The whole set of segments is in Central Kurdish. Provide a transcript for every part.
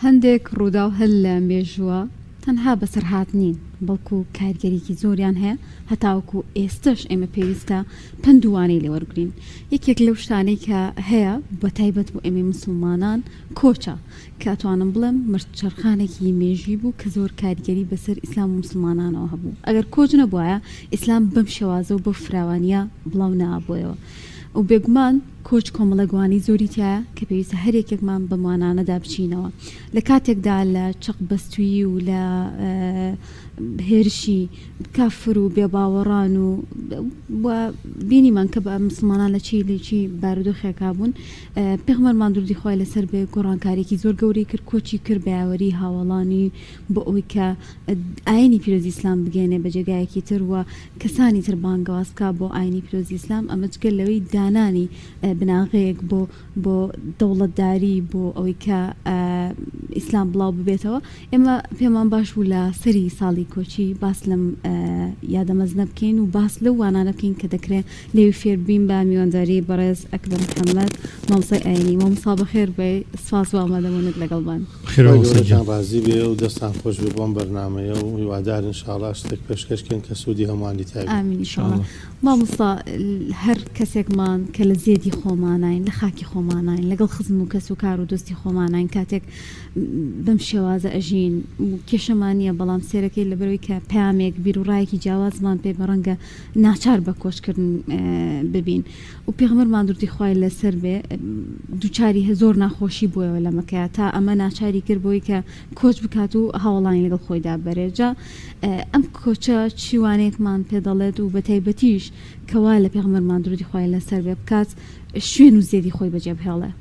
هەندێک ڕووداو هەر لە مێژووە تەنها بەسەرهات نین، بەڵکو کاریگەریی زۆریان هەیە، هەتاوەکو ئێستەش ئێمە پێویستە پەند و وانەی لێ وەرگرین. یەکێک لەو شتانەی کە هەیە بەتایبەت بۆ ئێمەی موسڵمانان کۆچە، کە ئەتوانم بڵێم مەرچەرخانێکی مێژووی بوو کە زۆر کاریگەری بەسەر ئیسلام و موسڵمانانەوە هەبوو. ئەگەر کۆچ نەبوایە ئیسلام بەم شێوازە و بەو فراوانییە بڵاو نەئەبوویەوە. و بێگومان کۆچ کۆمەڵێک وانەی زۆری تیایە کە پێویستە هەر یەکێکمان بەم وانانەدا بچینەوە. لە کاتێکدا لە چەقبەستوویی و لە هێرشی کافر و بێباوەڕان و و بینیمان کە بە مسلمانان لە چی لە چی بارودۆخێکا بوون پێغەمبەرمان درودی خوای لەسەر بێ گۆڕانکاریەکی زۆر گەورەی کرد کۆچی کرد بە یاوەری هاوەڵانی بۆ ئەوەی کە ئاینی پیرۆزی ئیسلام بگەێنێ بە جێگایەکی تر و کەسانی تر بانگەواز بکا بۆ ئاینی پیرۆزی ئیسلام ئەمە جگە لەوەی دانانی بناغەیەک بۆ بۆ دەوڵەتداری بۆ ئەوەی کە ئیسلام بڵاو ببێتەوە ئێمە پێمان باش بوو لە سەری ساڵی کۆچی باس لەم یادە مەزنە بکەین و باس لەو وانانە بکەین کە دەکرێت لێوی فێر بین بە میوانداری بەڕێز ئەکبەر محەممەد مامۆستای ئاینی مامۆستا بەخێر بێی سپاس بۆ ئامادەبوونت لەگەڵمان. خوای گەورەتان ڕازی بێ و دەستان خۆش بێ بۆم بەرنامەیە و هیوادارین ان شاءاللە شتێک پێشکەش کەین کە سوودی هەمووانی تیا بێ. ئامین ان شاءاللە. مامۆستا هەر کەسێکمان کە لە زێدی خۆماناین لە خاکی خۆماناین لەگەڵ خزم و کەس و کار و دۆستی خۆماناین کاتێک بەم شێوازە ئەژین و کێشەمان نییە بەڵام سێرەکەی لەبەرەوەی کە پەیامێک بیروڕایەکی جیاوازمان پێ بە ڕەنگە ناچار بە کۆچکردن ببین و پێغەمبەرمان درودی خوای لەسەر بێ دووچاری زۆر ناخۆشی بووەوە لە مەکەیا تا ئەمە ناچاری کرد بۆی کە کۆچ بکات و هاوەڵانی لەگەڵ خۆیدا بەرێ جا ئەم کۆچە چی وانەیەکمان پێ دەڵێت و بەتایبەتیش کەوا لە پێغەمبەرمان درودی خوای لەسەر بێ بکات شوێن و زێدی خۆی بەجێ بهێڵێ.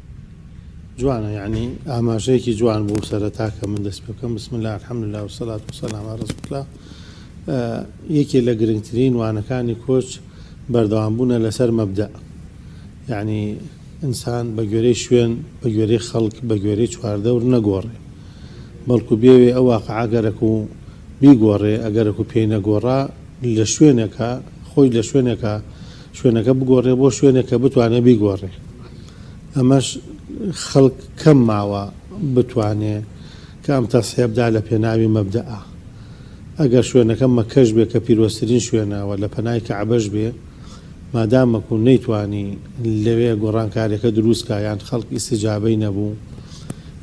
جوانە یەعنی ئاماژەیەکی جوان بوو سەرەتا کە من دەست پێ بکەم بسم اللە الحمدللە والصلاة والسلام علی رسول اللە یەکێ لە گرنگترین وانەکانی کۆچ بەردەوام بوونە لەسەر مەبدەء یەعنی ئینسان بە گوێرەی شوێن بە گوێرەی خەڵک بە گوێرەی چواردەور نەگۆڕێ بەڵکو بێوێ ئەو واقعە گەرەک و بیگۆڕێ ئەگەرەک و پێی نەگۆڕا لە شوێنێکا خۆی لە شوێنێکا شوێنەکە بگۆڕێ بۆ شوێنێک کە بتوانێ بیگۆڕێ ئەمەش خەڵک کەم ماوە بتوانێ کە ئەم تەسحیە بدا لە پێناوی مەبدەئا ئەگەر شوێنەکە مەکەش بێ کە پیرۆزترین شوێنە و لە پەنای کەعبەش بێ مادامەکو نەیتوانی لەوێ گۆڕانکاریەکە دروست کا یان خەڵک ئیستجابەی نەبوو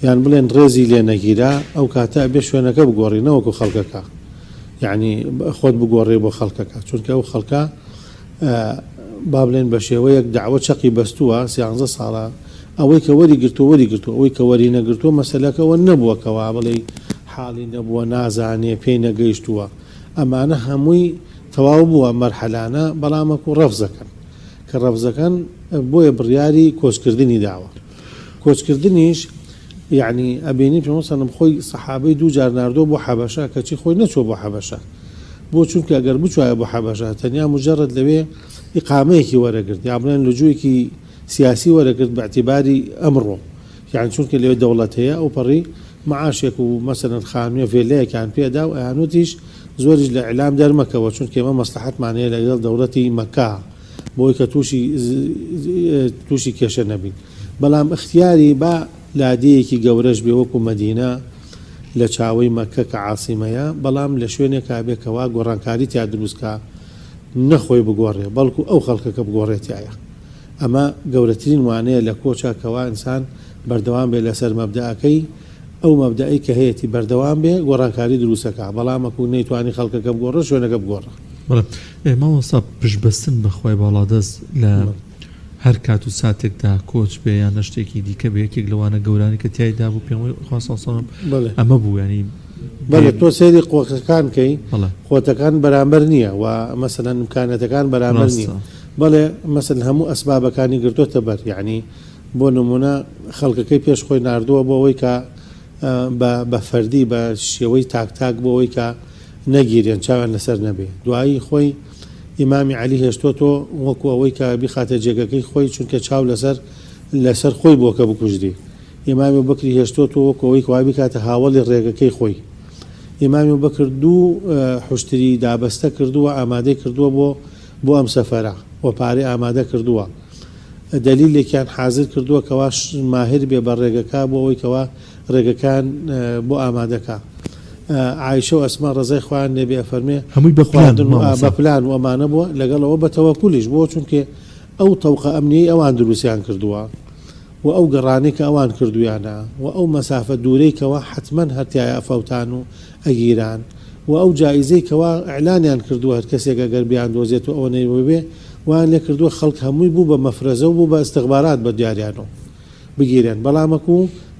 یان بڵێن ڕێزی لێ نەگیرا ئەو کاتە ئەبێ شوێنەکە بگۆڕی نەوەکو خەڵکەکە یەعنی خۆت بگۆڕێ بۆ خەڵکەکە چونکە ئەو خەڵکە با بڵێن بە شێوەیەک دەعوە چەقی بەستووە سیانزە ساڵە ئەوەی کە وەری گرتووە وەری گرتووە ئەوەی کە وەری نەگرتووە مەسەلەکە ئەوە نەبووە کەوا بڵێی حاڵی نەبووە نازانێ پێی نەگەیشتووە ئەمانە هەمووی تەواو بووە مەرحەلانە بەڵام وەکو ڕەفزەکەن کە ڕەفزەکەن بۆیە بڕیاری کۆچکردنی داوە کۆچکردنیش یەعنی ئەبینی پێغەمبەر صلی اللە علیە و سلم خۆی سەحابەی دوو جار ناردووە بۆ حەبەشە کەچی خۆی نەچووە بۆ حەبەشە بۆ چونکە ئەگەر بچوایە بۆ حەبەشە تەنیا مجرد لەوێ ئیقامەیەکی وەرەگرت یا بڵێن لجوویەکی سیاسی وەرەگرت بە اعتباری ئەمڕۆ یەعنی چونکە لەوێ دەوڵەت هەیە ئەوپەڕی معاشێک و مەسەلەن خانوویە ڤێلایەکیان پێدا و ئەیانوتیش زۆریش لە ئیعلام دەرمەکەوە چونکە ئێمە مەسلەحەتمان هەیە لەگەڵ دەوڵەتی مەکە بۆی کە تووشی تووشی کێشە نەبین بەڵام ئیختیاری با لادێیەکی گەورەش بێ وەکو مەدینە لە چاوەی مەککە کە عاسیمەیە بەڵام لە شوێنێکا بێ کەوا گۆڕانکاری تیا دروست کا نە خۆی بگۆڕێ بەڵکو ئەو خەڵکەکە بگۆڕێ تیایا ئەمە گەورەترین وانەیە لە کۆچا کەوا ئینسان بەردەوام بێ لەسەر مەبدەئەکەی ئەو مەبدەئەی کە هەیەتی بەردەوام بێ گۆڕانکاری دروستەکا بەڵام ئەکو نەیتوانی خەڵکەکە بگۆڕێ شوێنەکە بگۆڕە. بەڵێ مامۆستا پشت بەستن بە خوای باڵادەست لە هەر کات و ساتێکدا کۆچ بێ یان لە شتێکی دیکە بێ یەکێک لە وانە گەورانەی کە تیایدا بوو پێغەمبەری خوا صلی اللە علیە و سلم بەڵێ. ئەمە بوو یانی بەڵێ تۆ سەیری قۆتەکان کەی قۆتەکان بەرامبەر نییە و مەسەلەن ئیمکانیەتەکان بەرامبەر نییە ڕاستە. بەڵێ مەسەلەن هەموو ئەسبابەکانی گرتۆتە بەر یانی بۆ نمونە خەڵکەکەی پێش خۆی ناردووە بۆ ئەوەی کە بە بە فەردی بە شێوەی تاک تاک بۆ ئەوەی کە نەگیرێن چاویان لەسەر نەبێ دوایی خۆی ئیمامی عەلی هێشتۆتۆ وەکو ئەوەی کە بیخاتە جێگەکەی خۆی چونکە چاو لەسەر لەسەر خۆی بووە کە بکوژرێ ئیمامی بەکری هێشتۆتۆ وەکو ئەوەی کەوا بیکاتە هاوەڵی ڕێگەکەی خۆی ئیمامی بەکر دوو حوشتری دابەستە کردووە ئامادەی کردووە بۆ بۆ ئەم سەفەرە و پارەی ئامادە کردووە دەلیلێکیان حازر کردووە کەوا ماهر بێ بە ڕێگەکە بۆ ئەوەی کەوا ڕێگەکان بۆ ئامادە کا. عائیشە و ئەسما ڕەزای خوایان لێ بێ ئەفەرمێ، هەمووی بە پلان خواردن و مامۆستا. بە پلان و ئەمانە بووە، لەگەڵ ئەوە بە تەوەکولیش بووە، چونکێ ئەو تەوقە ئەمنیەی ئەوان دروستیان کردووە و ئەو گەڕانەی کە ئەوان کردوویانە و ئەو مەسافە دوورەی کەوا حەتمەن هەر تیایا ئەفەوتان و ئەگیران و ئەو جائیزەی کەوا ئیعلانیان کردووە هەر کەسێک ئەگەر بیاندۆزێت و ئەوەنەی ببێ وایان لێ کردووە خەڵک هەمووی بوو بە مەفرەزە و بوو بە ئیستخبارات بە دیاریانەوە بگیرێن بەڵامەکو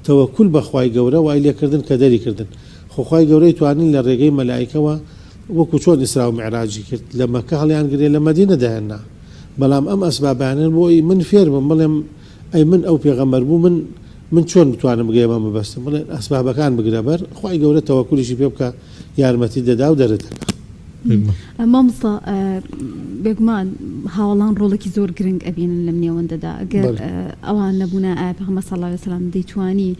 تەوەکول بە خوای گەورە وای لێ کردن کە دەری کردن خۆ خوای گەورەی توانین لە ڕێگەی مەلائیکەوە وەکو چۆن ئیسرا و میعراجی کرد لە مەککە هەڵیان گرێ لە مەدینە دایان نا بەڵام ئەم ئەسبابانەن بۆ ئەوی من فێر بم بڵێم ئەی من ئەو پێغەمبەر بوو من من چۆن بتوانم بگەیەمە مەبەستم بڵێن ئەسبابەکان بگرە بەر خوای گەورە تەوەکولیشی پێ بکە یارمەتیت دەدا و دەرت دەکا. مامۆستا بێگومان هاوەڵان ڕۆڵێکی زۆر گرنگ ئەبینن لەم نێوەندەدا ئەگەر ئەوان نەبوونە ئایا پێغەمبەر صلی اللە علیه وسلم دەیتوانی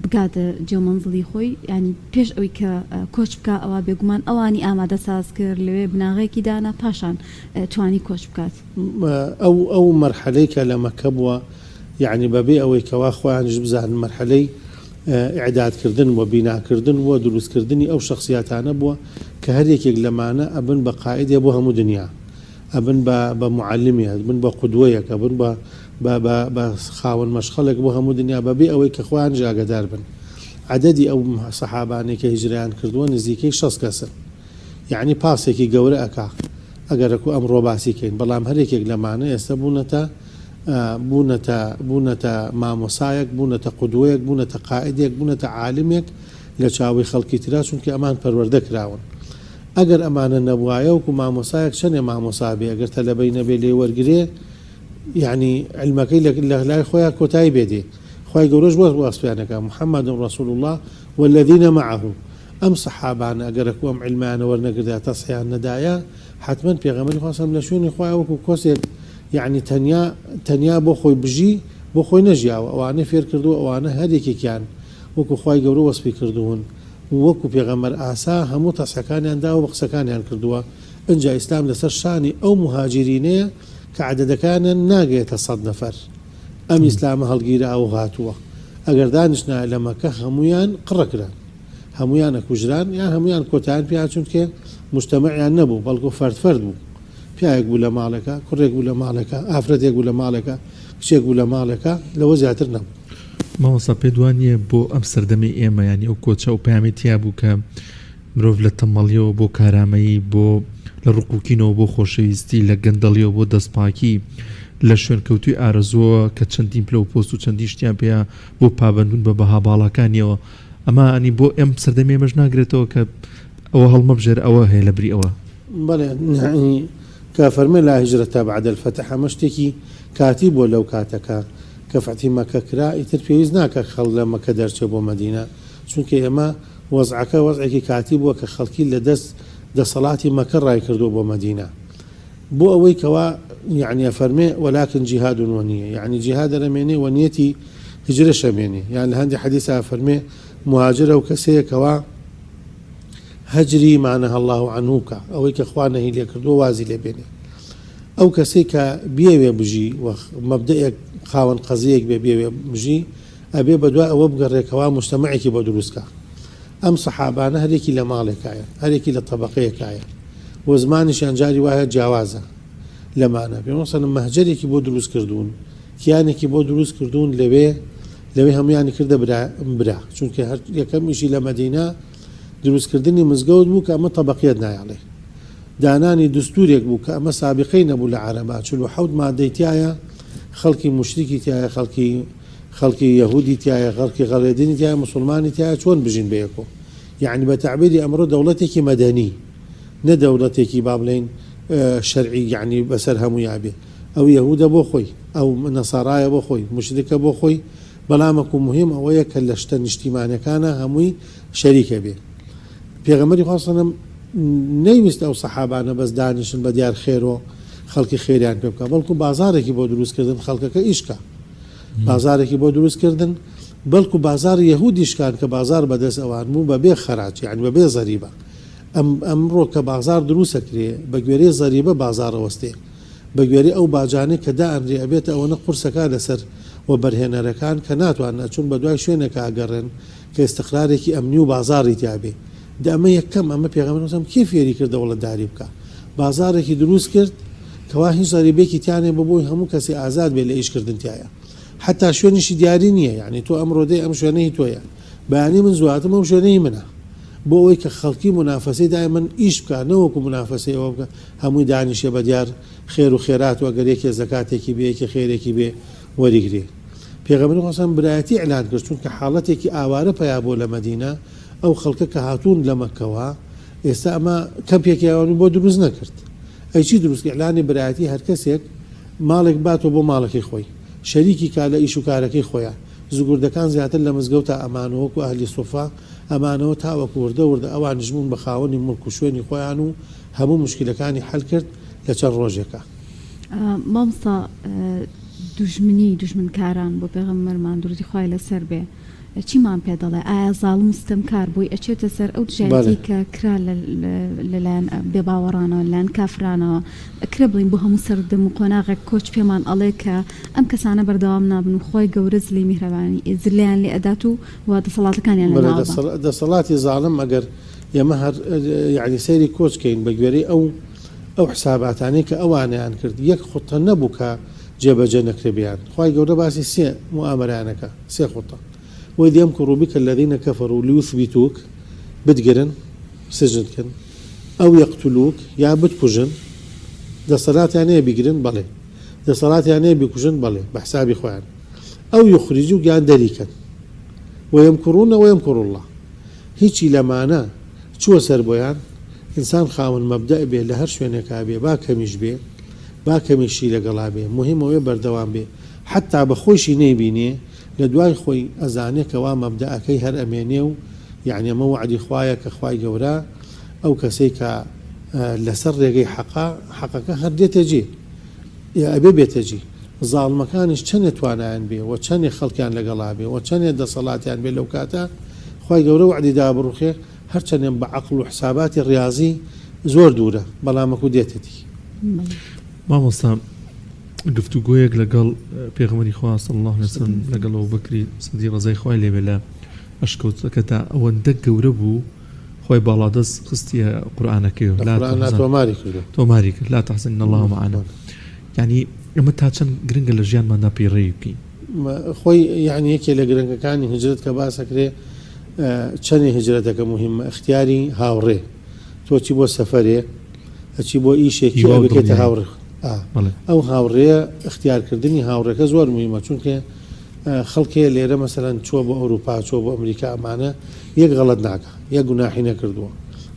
بگاتە جێ مەنزڵی خۆی یانی پێش ئەوی کە کۆچ بکا ئەوا بێگومان ئەوانی ئامادە ساز کرد لەوێ بناغەیەکی دانا پاشان توانی کۆچ بکات. ئەو ئەو مەرحەلەی کە لە مەککە بووە یەعنی بەبێ ئەوەی کەوا خۆیانیش بزانن مەرحەلەی ئیعداد کردن بووە، بینا کردن بووە، دروست کردنی ئەو شەخسیاتانە بووە کە هەر یەکێک لەمانە ئەبن بە قائیدێ بۆ هەموو دنیا، ئەبن بە بە موعەلمێ، ئەبن بە قودوەیەک، ئەبن بە بە بە بە خاوەن مەشخەڵێک بۆ هەموو دنیا بەبێ ئەوەی کە خۆیانیش ئاگەدار بن. عەدەدی ئەو سەحابانەی کە هیجرەیان کردووە نزیکەی 60 کەسن. یەعنی پاسێکی گەورە ئەکا ئەگەرەکو ئەمڕۆ باسی کەین بەڵام هەر یەکێک لەمانە ئێستا بوونەتە بوونەتە بوونەتە مامۆسایەک بوونەتە قودوەیەک بوونەتە قائیدێک بوونەتە عالمێک لە چاوی خەڵکی ترا چونکە ئەمان پەروەردە کراون ئەگەر ئەمانە نەبوایە وەکو مامۆسایەک چەنێ مامۆسا بێ ئەگەر تەلەبەی نەبێ لێی وەرگرێ یەعنی علمەکەی لە لای خۆیا کۆتایی بێ دێ خوای گەورەش وەسفیان ئەکا محمد رسول اللە والذین معه ئەم سەحابانە ئەگەرەکو ئەم عیلمەیانە وەرنەگردایە تەسحیان نەدایە حەتمەن پێغەمبەری خوا سەلام لە شوێنی خۆیا وەکو کۆسێک یەعنی تەنیا تەنیا بۆ خۆی بژی بۆ خۆی نەژیاوە ئەوانەی فێر کردووە ئەوانە هەر یەکێکیان وەکو خوای گەورە وەسفی کردوون و وەکو پێغەمبەر ئاسا هەموو تەسحەکانیان داوە بە قسەکانیان کردووە ئنجا ئیسلام لەسەر شانی ئەو موهاجیرینەیە کە عەدەدەکانیان ناگەیەتە سەد نەفەر ئەم ئیسلامە هەڵگیراوە و هاتووە ئەگەر دانیشتنایە لە مەکە هەموویان قڕەکران. هەموویان ئەکوژران یان هەموویان کۆتایان پێ هات چونکێ موجتەمەعیان نەبوو بەڵکو فەرد فەرد بوو پیاوێک بوو لە ماڵێکا کوڕێک بوو لە ماڵێکا ئافرەتێک بوو لە ماڵێکا کچێک بوو لە ماڵێکا لەوە زیاتر نەبوو. مامۆستا پێت وا نییە بۆ ئەم سەردەمەی ئێمە یانی ئەو کۆچە ئەو پەیامەی تیا بوو کە مرۆڤ لە تەمەڵیەوە بۆ کارامەیی بۆ لە ڕقوکینەوە بۆ خۆشەویستی لە گەندەڵیەوە بۆ دەستپاکی لە شوێنکەوتووی ئارەزووەوە کە چەندین پلە و پۆست و چەندین شتیان پێیە بۆ پابەندبوون بە بەها باڵاکانیەوە ئەمە ئەنی بۆ ئەم سەردەمی ئێمەش ناگرێتەوە کە ئەوە هەڵمەبژێرە ئەوە هەیە لە بری ئەوە. بەڵێ یەعنی کە فەرمووی لا هجرە بعد الفتح ئەمە شتێکی کاتی بووە لەو کاتە کە کە فەتحی مەکە کرا ئیتر پێویست ناکا خەڵک لە مەکە دەرچێ بۆ مەدینە چونکە ئێمە وەزعەکە وەزعێکی کاتی بووە کە خەڵکی لە دەست دەسەڵاتی مەکە ڕایکردووە بۆ مەدینە بۆ ئەوەی کەوا یەعنی ئەفەرمێ ولکن جهاد و نیە یەعنی جیهاد ئەمێنێ وە نیەتی هیجرەش ئەمێنێ یان لە هەندێ حەدیسا ئەفەرمێ مهاجر ئەو کەسەیە کەوا هەجری ما نهى اللە عنه بکا ئەوەی کە خوا نەهی لێ کردووە وازی لێ بێنێ ئەو کەسەی کە بیەوێ بژی و مەبدەئێک خاوەن قەزیەیەک بێ بیەوێ بژی ئەبێ بەدوای ئەوە بگەڕێ کەوا موجتەمەعێکی بۆ دروست کا ئەم سەحابانە هەریەکی لە ماڵێکایە، هەریەکی لە تەبەقەیەکایە و زمانیشیان جاری وایە جیاوازە لەمانە. پێغەمبەر صلی اللە علیە و سلم مەهجەرێکی بۆ دروست کردوون، کیانێکی بۆ دروست کردوون لەوێ لەوێ هەموویانی کردە برا برا، چونکە هەر یەکەم ئیشی لە مەدینە دروستکردنی مزگەوت بوو کە ئەمە تەبەقیەت نایەڵێ. دانانی دستورێک بوو کە ئەمە سابیقەی نەبوو لە عەرەبا، 47 مادەی تیایە، خەڵکی موشریکی تیایە، خەڵکی خەڵکی یەهودی تیایە خەڵکی غەێدینی تیایە موسوڵمانی تیایە چۆن بژین بەیەکۆ یەعنی بە تەعبیری ئەمڕۆ دەوڵەتێکی مەدەنی نە دەوڵەتێکی با بڵێین شەرعی یەعنی بەسەر هەموویا بێ ئەو یەهودە بۆ خۆی ئەو نەسارایە بۆ خۆی موشریکە بۆ خۆی بەڵامەکو موهیم ئەوەیە کە لە شتە نیشتیمانەکانا هەمووی شەریکە بێ پێغەمبەری خوا صلی اللە علیه و سلم نەیویست ئەو سەحابانە بەس دانیشن بە دیار خێرۆ خەڵکی خێریان پێ بکا بەڵکو بازاڕێکی بۆ دروست کردن خەڵکەکە ئیش کا بازارێکی بۆ دروست کردن بەلکو بازاری یەهودی شکان کە بازار بەدەست ئەوان بوو بە بێ خەراج یانی بە بێ زەریبە ئەم ئەمڕۆ کە بازار دروست ئەکرێ بە گوێرەی زەریبە بازار ئەوەستێ بە گوێرەی ئەو باجانەی کە دائەنرێ ئەبێتە ئەوەنە قورسەکا لەسەر وەبەرهێنەرەکان کە ناتوانن ئەچوون بە دوای شوێنێکا ئەگەڕێن کە ئیستقرارێکی ئەمنی و بازاڕی تیا بێ. دە ئەمە یەکەم ئەمە پێغەمبەر سەم کێ فێری کرد دەوڵەتداری بکا؟ بازاڕێکی دروست کرد کەوا هیچ زەریبەیەکی تیا نەبێ بۆ بۆی هەموو کەسێ ئازاد بێ لە ئیش کردن تیایا. حەتا شوێنیشی دیاری نییە یانی تۆ ئەمڕۆ دێی ئەم شوێنە هی تۆیە بەیانی من زوو هاتم ئەم شوێنە هی منە. بۆ ئەوەی کە خەڵکی مونافەسەی دایمەن ئیش بکا نەوەکو مونافەسەی ئەوە بکا هەمووی دانیشێ بە دیار خێر و خێرات و ئەگەر یەکێ زەکاتێکی بێ یەکێ خێرێکی بێ وەریگرێ. پێغەمبەری خوا سەم برایەتی ئیعلان کرد چونکە حاڵەتێکی ئاوارە پەیا بووە لە مەدینە ئەو خەڵکە کە هاتوون لە مەککەوە ئێستا ئەمە کەمپێکی ئەوانی بۆ دروست نەکرد ئەی چی دروست کرد ئیعلانی برایەتی هەرکەسێک ماڵێک باتەوە بۆ ماڵەکەی خۆی شەریکی کا لە ئیش و کارەکەی خۆیا زگوردەکان زیاتر لە مزگەوتا ئەمانەوە وەکو ئەهلی سوفە ئەمانەوە تاوەکو وردە وردە ئەوانیش بوون بە خاوەنی موڵک و شوێنی خۆیان و هەموو موشکیلەکانی حەل کرد لە چەند ڕۆژێکا. مامۆستا دوژمنی دوژمنکاران بۆ پێغەمبەرمان دروودی خوای لەسەر بێ چیمان پێ دەڵێ ئایا زاڵم و ستەمکار بۆی ئەچێتە سەر ئەو دژایەتی کە کرا لەلایەن بێباوەڕانەوە لەلایەن کافرانەوە ئەکرێ بڵێین بۆ هەموو سەردەم و قۆناغێک کۆچ پێمان ئەڵێ کە ئەم کەسانە بەردەوام نابن و خوای گەورە زلەی میهرەبانی زلەیان لێ ئەدات و و دەسەڵاتەکانیان بەڵێ لەناو ئەبا. دەسەڵاتی زاڵم ئەگەر ئێمە هەر یەعنی سەیری کۆچ کەین بە گوێرەی ئەو ئەو حساباتانەی کە ئەوانیان کرد یەک خوتە نەبوو کە جێبەجێ نەکرێ بیان خوای گەورە باسی سێ موئامەرەیان ئەکا سێ خوتە وإذ يمكر بك الذين كفروا ليثبتوك بتگرن سجنت کەن أو يقتلوك یا بتکوژن دەسەلاتیان هەیە بیگرن بەڵێ دەسەڵاتیان هەیە بیکوژن بەڵێ بە حسابی خۆیان أو يخرجوك یان دەریکەن ويمكرون ويمكر الله هیچی لەمانە چووە سەر بۆیان ئینسان خاوەن مەبدەء بێ لە هەر شوێنێکا بێ با کەمیش بێ با کەمیشی لەگەڵا بێ موهیم ئەوەیە بەردەوام بێ حەتتا بە خۆیشی نەیبینێ لە دوای خۆی ئەزانێ کەوا مەبدەئەکەی هەر ئەمێنێ و یەعنی ئەمە وەعدی خوایە کە خوای گەورە ئەو کەسەی کە لەسەر ڕێگەی حەقە حەقەکە هەر دێتە جێ یا ئەبێ بێتە جی. زاڵمەکانیش چەنێ توانایان بێ و چەنێ خەڵکیان لەگەڵا بێ و چەنێ دەسەڵاتیان بێ لەو کاتە خوای گەورە وەعدی داوە بڕوخێ هەرچەنێ بە عەقڵ و حساباتی ڕیازی زۆر دوورە بەڵام وەکو دێتە دی. مامۆستا گفتوگۆیەک لەگەڵ پێغەمبەری خوا صلی اللە علیە وسلم لەگەڵ ئەبوبەکری صدیق ڕەزای خوای لێ بێ لە ئەشکەوتەکەدا ئەوەندە گەورە بوو خوای باڵادەست خستیە قورئانەکەیەوە لە قورئانا تۆماری کردووە. تۆماری کرد لا تحزن ان اللە معنا یانی ئەمە تا چەند گرنگە لە ژیانماندا پەیڕەوی بکەین؟ خۆی یانی یەکێ لە گرنگەکانی هیجرەت کە باس ئەکرێ چەنێ هیجرەتەکە موهیمە ئیختیاری هاوڕێ تۆ چی بۆ سەفەرێ ئەچی بۆ ئیشێک کێ هیوا و ئەبکەیتە دڵنیایی هاوڕێ ئا بەڵێ. ئەو هاوڕێیە ئیختیار کردنی هاوڕێکە زۆر موهیمە چونکێ خەڵک هەیە لێرە مەسەلەن چووە بۆ ئەوروپا چووە بۆ ئەمریکا ئەمانە یەک غەڵەت ناکا یەک گوناحی نەکردووە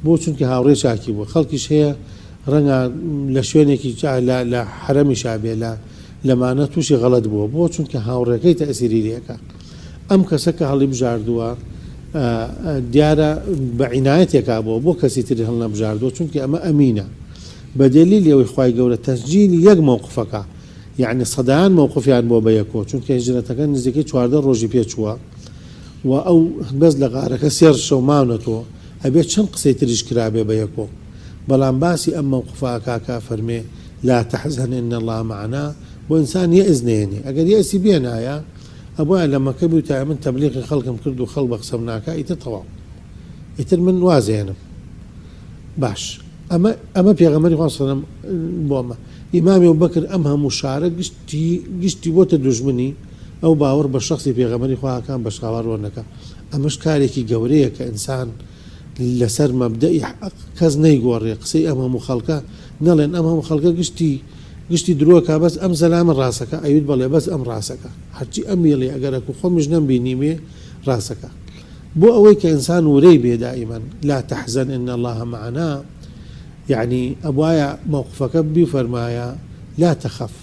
بۆ چونکە هاوڕێ چاکی بووە خەڵکیش هەیە ڕەنگە لە شوێنێکی لە لە حەرەمیشا بێ لە لەمانە تووشی غەڵەت بووە بۆ چونکە هاوڕێکەی تەئسیری لێکا ئەم کەسە کە هەڵیبژاردووە دیارە بە عینایەتێکا بووە بۆ کەسی تری هەڵنەبژاردووە چونکە ئەمە ئەمینە بە دەلیلی ئەوەی خوای گەورە تەسجیلی یەک مەوقفەکە یەعنی سەدان مەوقفیان بۆ بە یەکۆ چونکە هیجرەتەکە نزیکەی 14 ڕۆژی پێ چووە و ئەو بەس لە غارەکە سێ شەو ماونەتۆ ئەبێ چەند قسەی تریش کرابێ بە یەکۆ بەڵام باسی ئەم مەوقفە ئەکا کە ئەفەرمێ لا تحزن ان اللە معنا بۆ ئینسان یەئس نەیەنێ ئەگەر یەئسی بێنایە ئەبوایە لە مەکە بوتایە من تەبلیغی خەڵکم کرد و خەڵک بە قسەم ناکا ئیتر تەواو ئیتر من واز ئێنم باش ئەمە ئەمە پێغەمبەری خوا صلی بۆ ئەمە ئیمامی ئەبوبەکر ئەم هەموو شارە گشتی گشتی بۆتە دوژمنی ئەو باوەڕ بە شەخسی پێغەمبەری خوا ئەکا بە شاوار وەرنەکا ئەمەش کارێکی گەورەیە کە ئینسان لەسەر مەبدەئی حەق کەس نەیگۆڕێ قسەی ئەم هەموو خەڵکە نەڵێن ئەم هەموو خەڵکە گشتی گشتی درۆکا بەس ئەم زەلامە ڕاسەکا ئەیوت بەڵێ بەس ئەم ڕاسەکا هەرچی ئەم یڵێ ئەگەرەکو خۆمیش نەمبینیبێ ڕاسەکا بۆ ئەوەی کە ئینسان ورەی بێ دائیمەن لا تحزن ان اللە معنا یەعنی ئەبوایە مەوقفەکە بیفەرمایە لا تخف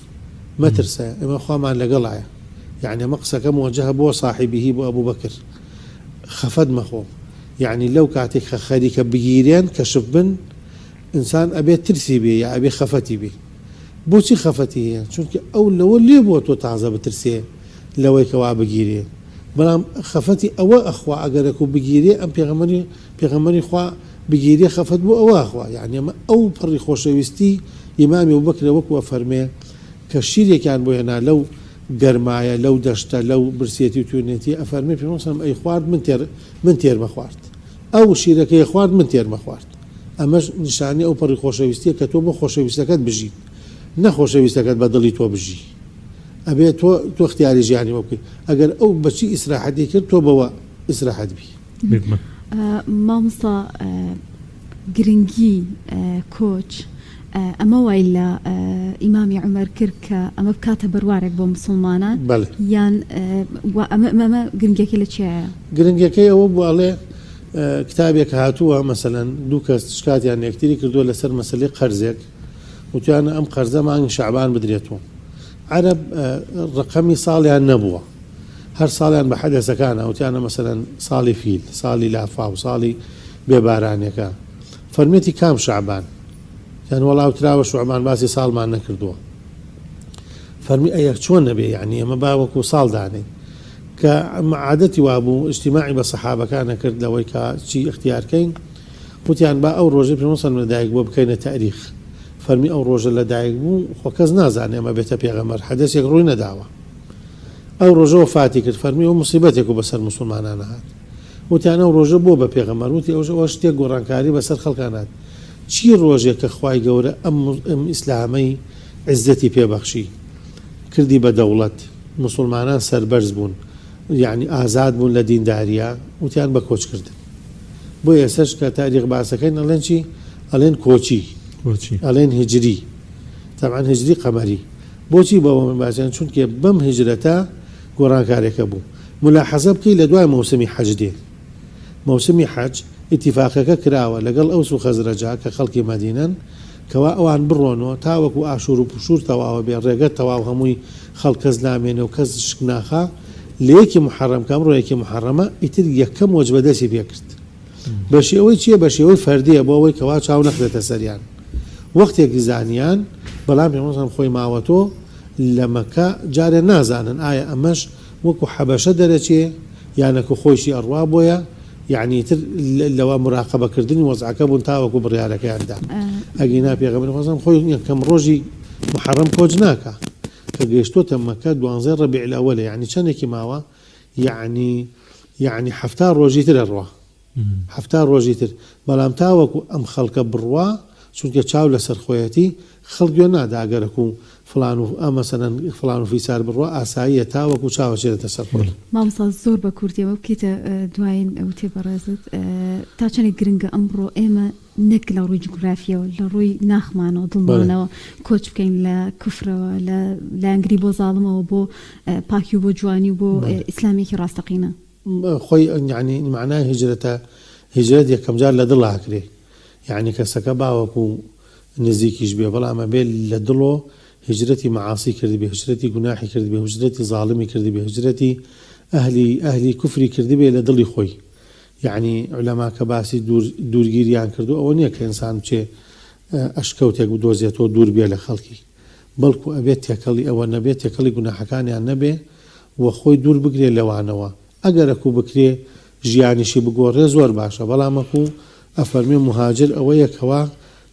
مەترسە ئێمە خوامان لەگەڵایە یەعنی ئەمە قسەکە مۆجەهە بۆ صاحبه بۆ ئەبوبەکر خەفەت مەخۆ یەعنی لەو کاتێک کە خەریکە بگیرێن کەشف بن ئینسان ئەبێ ترسی بێ یا ئەبێ خەفەتی بێ بۆچی خەفەتی هەیە چونکە ئەو لەوە لێ بووە تۆ تازە بترسێ لەوەی کەوا بگیرێ بەڵام خەفەتی ئەوە ئەخوا ئەگەرەکو بگیرێ ئەم پێغەمبەری پێغەمبەری خوا بگیرێ خەفەت بۆ ئەوە ئەخوا یەعنی ئەمە ئەو پەڕی خۆشەویستی ئیمامی ئەبوبەکرە وەکو ئەفەرمێ کە شیرێکیان بۆ هێنا لەو گەرمایە لەو دەشتە لەو برسێتی و توێنێتی ئەفەرمێ پێغەمبەر سەلام ئەیخوارد من تێر من تێرمە خوارد ئەو شیرەکەی خوارد من تێرمە خوارد ئەمەش نیشانەی ئەو پەڕی خۆشەویستیە کە تۆ بۆ خۆشەویستەکەت بژیت نە خۆشەویستەکەت بە دڵی تۆ بژی ئەبێ تۆ تۆ اختیاری ژیانی بۆ بکەی ئەگەر ئەو بەچی ئیسراحەتی کرد تۆ بەوە ئیسراحەت بی. بێگومان. مامۆستا گرنگی کۆچ ئەمە وای لە ئیمامی عومەر کرد کە ئەمە بکاتە بەروارێک بۆ موسڵمانان بەڵێ. یان ئەمە ئەمە گرنگیەکەی لە چیایە؟ گرنگیەکەی ئەوە بوو ئەڵێ کتابێک هاتووە مەسەلەن دوو کەس شکاتیان لە یەکتری کردووە لەسەر مەسەلەی قەرزێک وتویانە ئەم قەرزە مانگی شەعبان بدرێتەوە عەرەب ڕەقەمی ساڵیان نەبووە هەر ساڵیان بە حەدەسەکانە وتیانە مەسەلەن ساڵی فیل ساڵی لافاو ساڵی بێ بارانێکە فەرمێتی کام شەعبان یان وەڵا وتراوە شوعبان باسی ساڵمان نەکردووە فەرمی ئەیە چۆن نەبێ یعنی ئێمە با وەکو ساڵ دانێین کە عادەتی وابوو ئیجتیماعی بە سەحابەکان ئەکرد لەوەی کە چی ئیختیار کەین وتیان با ئەو ڕۆژەی پێغەمبەر صلی اللە علیە و سلم لەدایک بووە بکەینە تاریخ فەرمی ئەو ڕۆژە لەدایک بوو خۆ کەس نازانێ ئەمە بێتە پێغەمبەر حەدەسێک ڕووی نەداوە ئەو ڕۆژە وەفاتی کرد فەرمی ئەو موسیبەتێک و بەسەر موسڵمانان هات وتیان ئەو ڕۆژە بۆ بە پێغەمبەر وتی ئەوش ئەوە شتێک گۆڕانکاری بەسەر خەڵکان هات چی ڕۆژێک کە خوای گەورە ئەم ئەم ئیسلامەی عیزەتی پێ بەخشی کردی بە دەوڵەت موسڵمانان سەربەرز بوون یەعنی ئازاد بوون لە دیندارییا وتیان بە کۆچ کردن بۆیە ئێستاش کە تاریخ باسەکەین ئەڵێن چی ئەڵێن کۆچی کۆچی ئەڵێن هیجری تەبعەن هیجری قەمەری بۆچی بەوە من باسیان چونکێ بەم هیجرەتە گۆڕانکارێکە بوو مولاحەزە بکەی لە دوای مەوسمی حەج دێ مەوسمی حەج ئیتیفاقەکە کراوە لەگەڵ ئەوس و خەزرەجا کە خەڵکی مەدینەن کەوا ئەوان بڕۆنۆ تاوەکو ئاشور و پوشور تەواوە بێ ڕێگە تەواو هەمووی خەڵک کەس نامێنێ و کەس شک ناخا لە یەکی موحەڕەم کە ئەمڕۆ یەکی موحەڕەمە ئیتر یەکەم وەجبە دەسی پێ کرد بە شێوەی چیە بە شێوەی فەردیە بۆ ئەوەی کەوا چاو نەخرێتە سەریان وەختێک زانیان بەڵام پێغەمبەر صلی خۆی ماوەتۆ لە مەکە جارێ نازانن ئایا ئەمەش وەکو حەبەشە دەرەچێ یانەکو خۆیشی ئەڕوا بۆیە یەعنی ئیتر لەوە موراقەبە کردنی وەزعەکە بوون تاوەکو بڕیارەکەیان دا ئەگینا پێغەمبەری خوا صلی خۆی یەکەم ڕۆژی موحەڕەم کۆچ ناکا کە گەیشتۆتە مەکە دوانزەی ڕەبیع الاوەلە یەعنی چەندێکی ماوە یەعنی یەعنی 70 ڕۆژی تر ئەڕوا 70 ڕۆژی تر بەڵام تاوەکو ئەم خەڵکە بڕوا چونکە چاو لەسەر خۆیەتی خەڵک گوێ نادا گەرەک و فڵان و ئە مەسەلەن فڵان و فیسار بڕوا ئاساییە تاوەکو چاو ئەچێتە سەر خۆی. مامۆستا زۆر بە کورتی ئەمە بکەیتە دوایین وتەی بەڕێزت تا چەندێک گرنگە ئەمڕۆ ئێمە نەک لە ڕووی جوگرافیەوە لە ڕووی ناخمانەوە دڵمانەوە کۆچ بکەین لە کوفرەوە لە لایەنگری بۆ زاڵمەوە بۆ پاکی و بۆ جوانی و بۆ ئیسلامێکی ڕاستەقینە. خۆی یانی مەعنای هیجرەتە هیجرەت یەکەم جار لە دڵا ئەکرێ یانی کەسەکە باوەکو نزیکیش بێ بەڵام ئەبێ لە دڵۆ هیجرەتی مەعاسی کردبێ هیجرەتی گوناحی کردبێ هیجرەتی زاڵمی کردبێ هیجرەتی ئەهلی ئەهلی کوفری کردبێ لە دڵی خۆی یانی عولەما کە باسی دوور دوورگیریان کردو ئەوە نیە کە ئینسان بچێ ئەشکەوتێک بدۆزێتەوە دوور بێ لە خەڵکی بەڵکو ئەبێ تێکەڵی ئەوە نەبێ تێکەڵی گوناحەکانیان نەبێ و خۆی دوور بگرێ لەوانەوە ئەگەرەکو بکرێ ژیانیشی بگۆڕێ زۆر باشە بەڵام وەکو ئەفەرموێ موهاجر ئەوەیە کەوا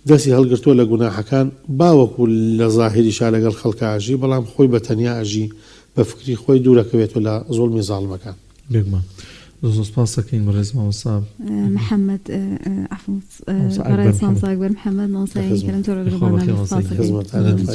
دەستی هەڵگرتووە لە گوناحەکان با وەکو لە زاهیریشا لەگەڵ خەڵکا ئەژی بەڵام خۆی بە تەنیا ئەژی بە فکری خۆی دوورەکەوێتەوە لە زوڵمی زاڵمەکان. بێگومان زۆر زۆر سپاس دەکەین بەڕێز مامۆستا محمد عفوا مامۆستا ئەکبەر بەڕێز مامۆستا ئەکبەر محمد مامۆستای کەرەم زۆر لەگەڵ خوا بەخێر بەرنامە مامۆستا سپاس گیان. دەکەین. خزمەتانە.